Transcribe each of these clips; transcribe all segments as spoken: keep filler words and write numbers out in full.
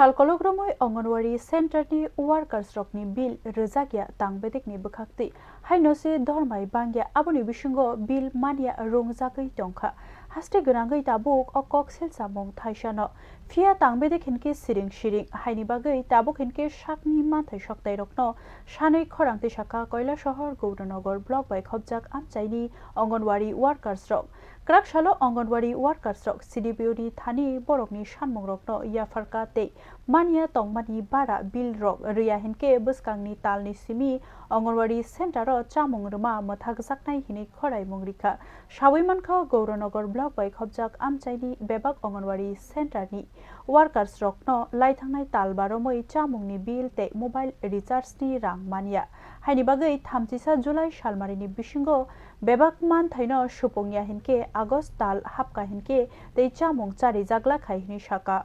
Talkolok romwi Anganwadi Center ni workers rokni bill rwjakya tang bedekni bwkhaktwi, haino se dormai bangya, aboni bisingo bill manya rungjagwi tongkha. Haste gwnangwi tabuk o kok selsamung thaisano. Phiya tang bedek hinkhe siring siring, haini bagwi tabuk hinkhe sakni manthai soktairokno sanwi khorang tisakha Kailasahar Gauranagar block bai khopjak amchaini Anganwadi workers rok. Kwrak salo Anganwadi workers rok C D P O ni thani borokni sanmungrokno yapharkha tei manya tongmani bara bill rok rwya hinkhe bwskangni talni simi Anganwadi center o chamung rwma mwthakjaknai hinwi khoraimung rikha. Sawi mankha Gauranagar block bai khopjak amchaini bebak Anganwadi center ni workers rokno laithangnai tal baromwi chamungni bill tei mobile recharge ni rang manya. Haini bagwi thamchisa July salmarini bisingo bebak manthaino supungya hinkhe August tal hapka hinkhe tei chamung charijak lakhai hinwi saka.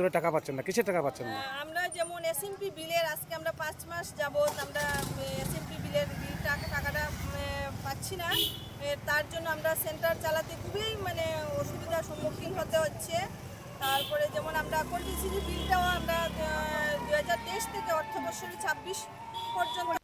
ধরে টাকা পাচ্ছেন না, কিসের টাকা পাচ্ছেন না? আহ, আমরা যেমন এসএমপি বিলের আজকে আমরা পাঁচ মাস যাবত আমরা, উম, এসএমপি বিলের বিল টাকা, টাকাটা, উম, পাচ্ছি না। এ, তার জন্য আমরা সেন্টার চালাতে খুবই, মানে, অসুবিধার সম্মুখীন হতে হচ্ছে। তারপরে যেমন আমরা কোল্ড ড্রিঙ্কসের বিলটাও আমরা, আহ, দুই হাজার তেইশ থেকে অর্থবর্ষের ছাব্বিশ পর্যন্ত